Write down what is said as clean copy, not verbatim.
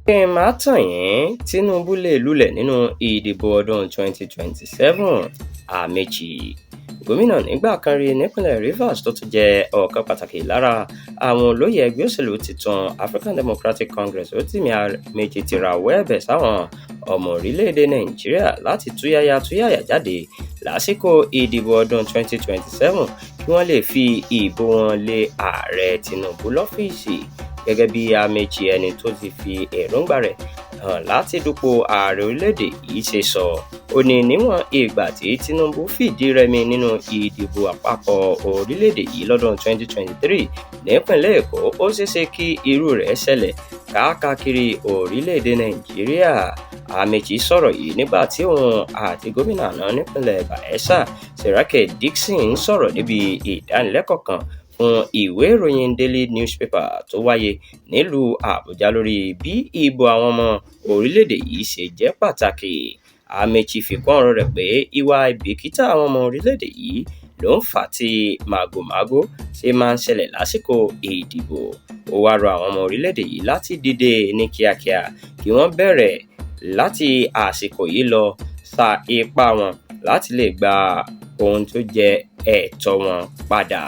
Kí n má tàn yín, Tinubu lè lulẹ̀ nínú ìdìbò ọdún 2027, Amaechi. Gómìnà nígbà kan rí nípínlẹ̀ Rivers tó tún jẹ́ ọ̀kan pàtàkì lára àwọn olóyè ẹgbẹ́ òṣèlú titun African Democratic Congress Rotimi Amaechi ti rawọ́ ẹ̀bẹ̀ sáwọn ọmọ orílẹ̀-èdè Nàìjíríà láti túyáyá túyàyá jáde lásìkò ìdìbò ọdún 2027 kí wọ́n lè fi ìbò wọn lé Ààrẹ Tinubu lọ́fíìsì. Gẹ́gẹ́ bí Amaechi, ẹni tó ti fi èròǹgbà rẹ̀ hàn láti dupò ààrẹ orílẹ̀-èdè yìí ṣe sọ, ó ní níwọ̀n ìgbà tí Tinubu fìdí rẹmi nínú ìdìbò àpapọ̀ orílẹ̀-èdè yìí lọ́dún 2023 nípínlẹ̀ Èkó, ó ṣeéṣe kí irú rẹ̀ ṣẹlẹ̀ káàkiri orílẹ̀-èdè Nàìjíríà. Amaechi sọ̀rọ̀ yìí nígbà tí òun àti gómìnà àná nípínlẹ̀ Bayelsa, Seriake Dickson, ń sọ̀rọ̀ níbi ìdánilẹ́kọ̀ọ́ kan fún ìwé ìròyìn Daily Newspaper tó wáyé nílùú Àbújá lórí bí ìbò àwọn ọmọ orílẹ̀-èdè yìí ṣe jẹ́ pàtàkì. Amaechi fi kún ọ̀rọ̀ rẹ̀ pé ìwà àìbìkítà àwọn ọmọ orílẹ̀-èdè yìí ló ń fà á tí màgòmágó ṣe máa ń ṣẹlẹ̀ lásìkò ìdìbò. Ó wáá rọ àwọn ọmọ orílẹ̀-èdè yìí láti dìde ní kíákíá kí wọ́n bẹ̀rẹ̀ láti àsìkò yìí lọ sa ipá wọn láti lè gba ohun tó jẹ́ ẹ̀tọ́ wọn padà.